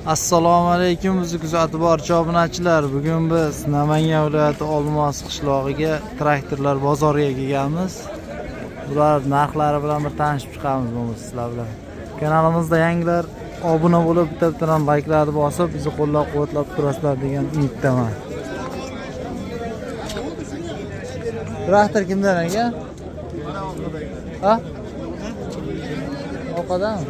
Assalomu alaykum bizni kuzatib borchi obunachilar. Bugun biz Namangan viloyati Olmos qishlog'iga traktorlar bozoriga kelganmiz. Bular narxlari bilan bir tanishib chiqamiz bo'lmasa sizlar bilan. Kanalimizda yangilar obuna bo'lib, bitta bittadan layklarni bosib, bizni qo'llab-quvvatlab turasizlar degan umiddaman. Traktor kimdan aka? Ha? Orqadanmi?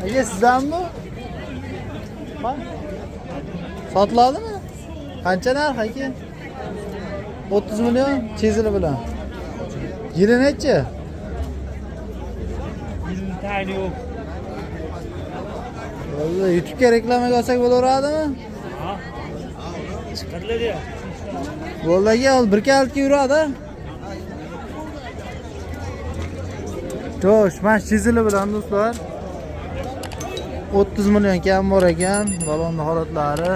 Aka sizdanmi? Ha? Sotiladimi? Qancha narx aka? 30 million chizili bilan. Yili nechi? Yilini tayini yo'q. Vallahi YouTube'ga reklamaga olsak bo'laveradimi? Ha? Chiqadilar ya. Bo'ldi aka, hozir bir kalitga yuradi. Xo'sh, mana shu chizili bilan do'stlar. 30 million kam bor ekan, balonni holatlari.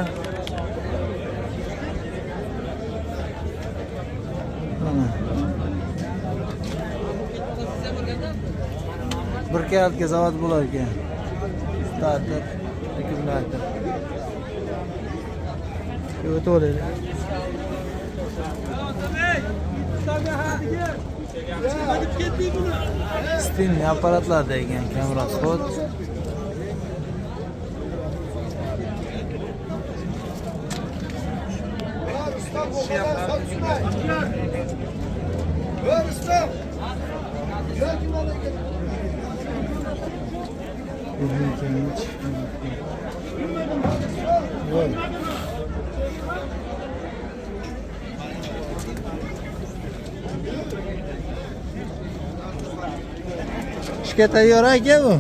Mana. Bir kalitga zavod bo'lar ekan. Starter, akkumulyator. O'tib olaylik. Stilni apparatlarda ekan, kam расход. Voy. Ishga tayyor aka bu.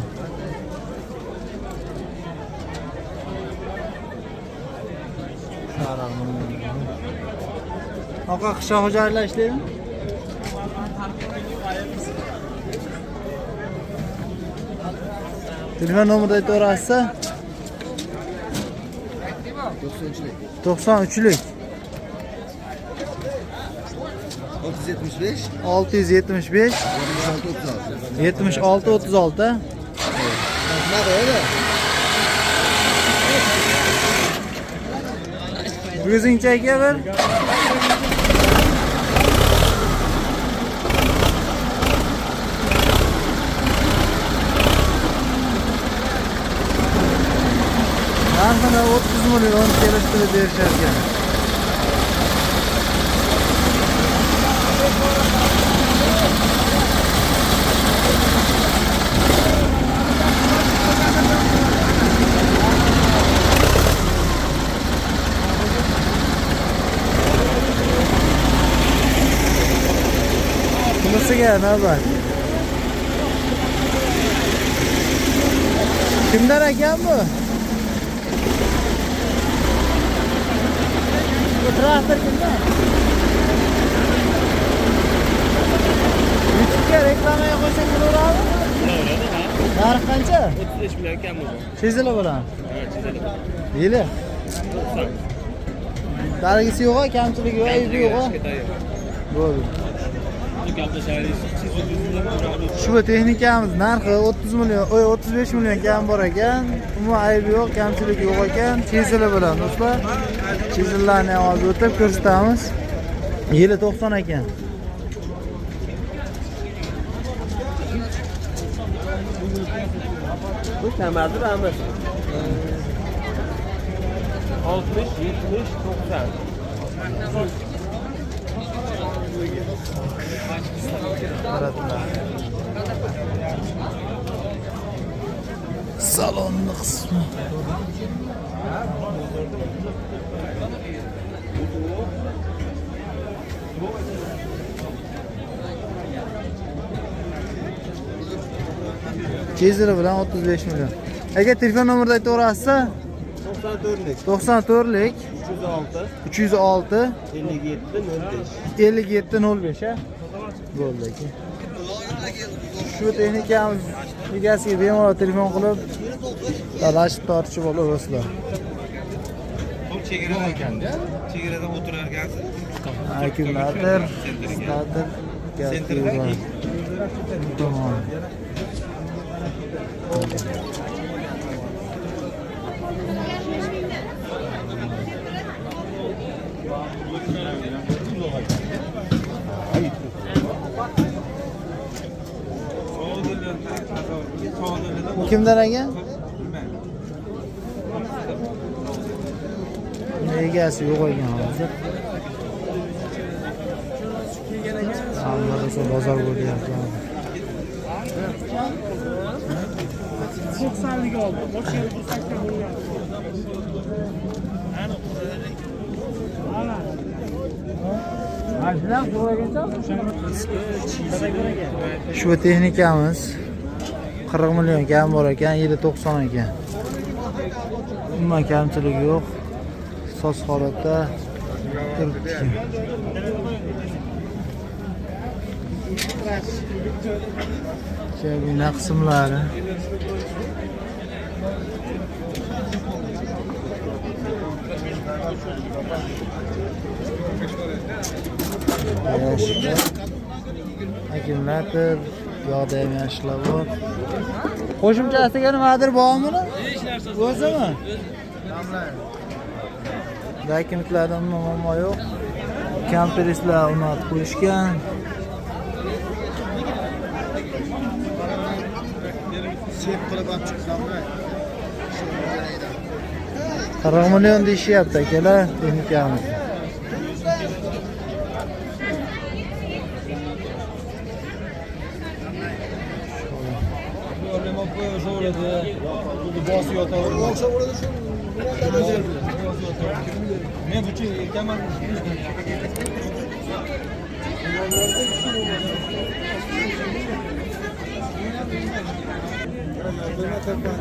Oqa qishloq xo'jaliklar ishlaydimi? Telefon nomerini aytaverasiz? 93lik 675 675 76 36. 76 36. Nima qo'yadi? O'zingcha aka bir. Narxini 30 million kelishtirib berishar ekan. Bunisiga navbat. Kimdan ekan bu? Bu traktor kimdan? YouTube'ga reklamaga qo'ysak bo'laveradimi? Bo'laveradi, ha. Narx qancha? 35 million kam bo'ldi. Chizili bilan. Ha, chizadi. Yili. 90. Dargisi yo'q, kamchiligi yo'q, aybi yo'q. Ishga tayyor. Bo'ldi. Bu gaplashaylik. Ushbu texnikamiz narxi 30 million, oy 35 million kam bor ekan. Umuman aybi yo'q, kamchiligi yo'q ekan. Chizili bilan do'stlar. Chizillarni ham hozir o'tib ko'rsatamiz. Yili 90 ekan. Bu kamardir amir. 60, 70, 90. Apparatlar. Salonni qismi. Chizili bilan 35 million. Aka telefon nomerini aytaverasiz? 94lik 94lik 306 306 57 05. 57 05 ha? Bo'ldi aka. Shu texnikamiz egasiga bemalol telefon qilib talashib tortishib olaverasizlar. Chegara ekanda. Chegaradan o'tirar ekansiz. Akkumulyator, starter. Diskasi. Tamam. Bu kimdan ekan? Egasi yo'q ekan hozir. Hamma bozor bo'lyapti. 90lik oldi. Boshqa 180 bo'lgan. Shu texnikamiz 40 million kam bor ekan, yili 90 ekan. Umuman kamchiligi yo'q. Soz holatda turibdi. Kabina qismlari. Yashiklar, akkumulyator, yoqda ham yashiklar bor. Qo'shimchasiga nimadir bormi buni? Hech narsa. O'zimi? Dokumentlarda umuman muammo yo'q. Kompresslar o'rnatib qo'yishgan. Sep qilib olib chiqsam, 40 million deyishyapti akalar texnikamiz. Men uchun erkaman.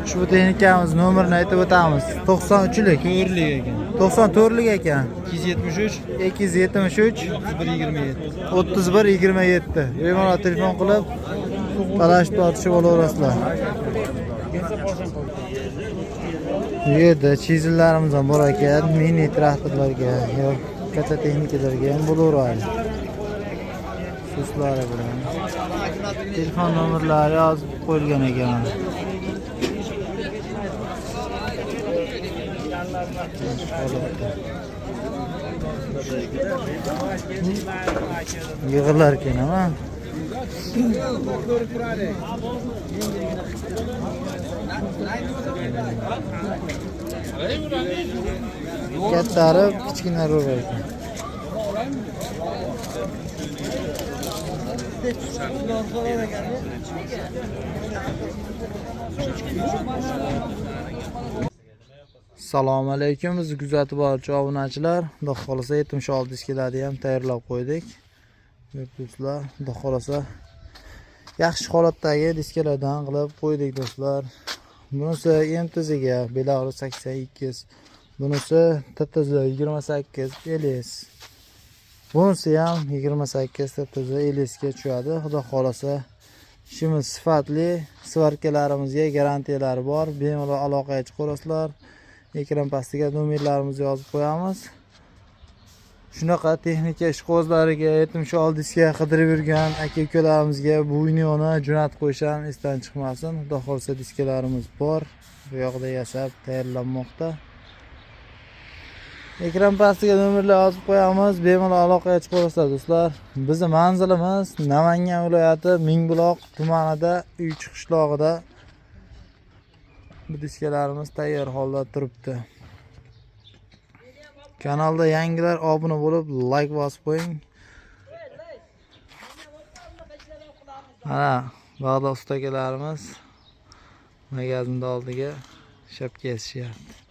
Shu texnikamiz nomerini aytib o'tamiz. 93lik. 4lik ekan. 94lik ekan. 273 273 31 27. 31 27. Bemalol telefon qilib talashib tortishib olaverasizlar. Bu yerda chizillarimiz ham bor ekan, mini traktorlarga yo katta texnikalarga ham bo'laveradi. Suslari bilan. Telefon nomerlari yozib qo'yilgan ekan. Yig'ilar ekan, ha? Kattalari kichkinaroq ekan. Assalomu alaykum, bizni kuzatib boruvchi obunachilar. Xudo xolasa 76 diskalarni ham tayyorlab qo'ydik. Do'stlar, xudo xolasa yaxshi holatdagi diskalardan qilib qo'ydik do'stlar. Bunisi MTZga Belarus 88, bunisi TTZ 28 LS. Bunisi ham 28 TTZ LS ga tushadi. Xudo xolasa ishimiz sifatli, svarkalarimizga garantiyalari bor. Bemalol aloqaga chiqaverasizlar. Ekran pastiga nomerlarimizni yozib qo'yamiz. Shunaqa texnika ishqibozlariga 76 diska qidirib yurgan aka ukalarimizga bu videoni jo'natib qo'yish ham esdan chiqmasin. Xudo xolasa diskalarimiz bor. Bu yoqda yasab tayyorlanmoqda. Ekran pastiga nomerlar yozib qo'yamiz. Bemalol aloqaga chiqaverasizlar do'stlar. Bizning manzilimiz Namangan viloyati Mingbuloq tumanida Uychi qishlog'ida. Bu diskalarimiz tayyor holda turibdi. Kanalda yangilar obuna bo'lib, like bosib qo'ying. Mana Bag'dod ustakalarimiz magazinning oldiga shapka kesishyapti.